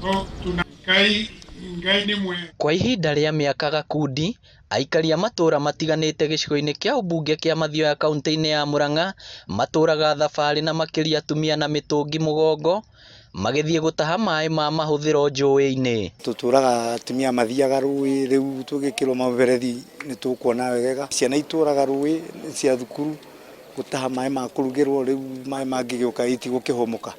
Ngai Ngai nĩ mwega. Kwa ihinda rĩa mĩaka gakundi, aikari a matũra matiganĩte gĩcigo-inĩ kĩa ũmbunge kĩa Mathioya kauntĩ-inĩ ya Murang'a matũraga thabarĩ na makĩria atumia na mĩtũngi mũgongo magĩthiĩ gũtaha maĩ ma mahũthĩro njũĩ-inĩ. Tũtũraga atumia mathiaga rũĩ rĩu tũgĩkĩrwo maberethi nĩ tũkuona wega. Ciana itũraga rũĩ cia thukuru gũtaha maĩ ma kũrugĩrwo rĩu maĩ mangĩgĩũka itigũkĩhũmũka.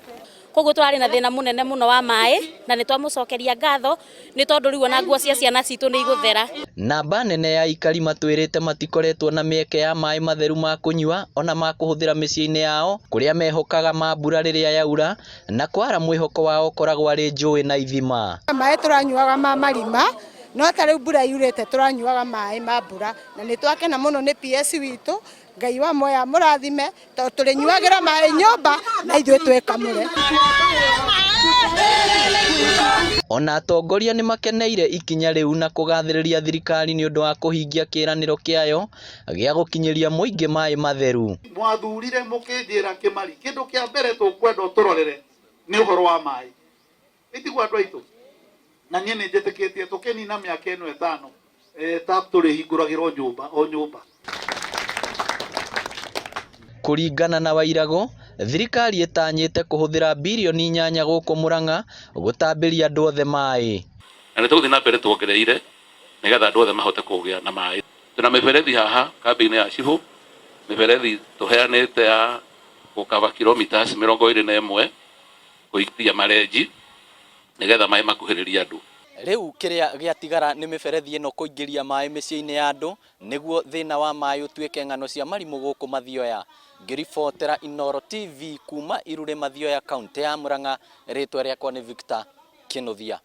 Koguo tũrarĩ na thĩna mũnene mũno wa maĩ na nĩ twamũcokeria ngatho nĩ tondũ rĩu ona nguo cia ciana citũ nĩ igũthera. Namba nene ya aikari matwĩrĩte matikoretwo na mĩeke ya maĩ matheru ma kũnyua ona ma kũhũthĩra mĩciĩ-inĩ yao kũrĩa mehokaga ma mbura rĩrĩa yaura na kwara mwĩhoko wao ũkoragwo arĩ njũĩ na ithima. Maĩ tũranyuaga ma marima no ta rĩu mbura yurĩte tũranyuaga maĩ ma mbura na nĩ twakena mũno nĩ PS witũ. Ngai wa muoyo amũrathime tondũ tũrĩnyuagĩra maĩ nyũmba na ithuĩ twĩkamũre. Ona atongoria nĩ makeneire ikinya rĩu na kũgathĩrĩria thirikari nĩ ũndũ wa kũhingia kĩĩranĩro kĩayo gĩa gũkinyĩria mũingĩ maĩ matheru. Mwathurire mũkĩnjĩra Kĩmari kĩndũ kĩa mbere tũkwenda ũtũrorere nĩ ũhoro wa maĩ. Ĩtiguo andũ aitũ? Na niĩ nĩ njĩtĩkĩtie tũkĩnina mĩaka ĩno ĩtano eh, tap tũrĩhingũragĩrwo nyũmba o nyũmba. Kũringana na Wairagũ, thirikari ĩtanyĩte kũhũthĩra birioni 8 gũkũ Murang'a gũtambĩria andũ othe maĩ. Na nĩ tũgũthiĩ na mbere tuongereire nĩgetha andũ othe mahote kũgĩa na maĩ. Twĩna mĩberethi haha kambĩ-inĩ ya Cibũ, mĩberethi tũheanĩte ya gũkaba kilometers 21 kũingĩria marenji nĩgetha maĩ makuhĩrĩrie andũ. Rĩu kĩrĩa gĩatigara nĩ mĩberethi ĩno kũingĩria maĩ mĩciĩ-inĩ ya andũ nĩguo thĩna wa maĩ ũtuĩke ng'ano cia marimũ gũkũ Mathioya. Ngĩribotera Inooro TV kuma Irurĩ Mathioya kauntĩ ya Murang'a, rĩtwa rĩakwa nĩ Victor Kĩnuthia.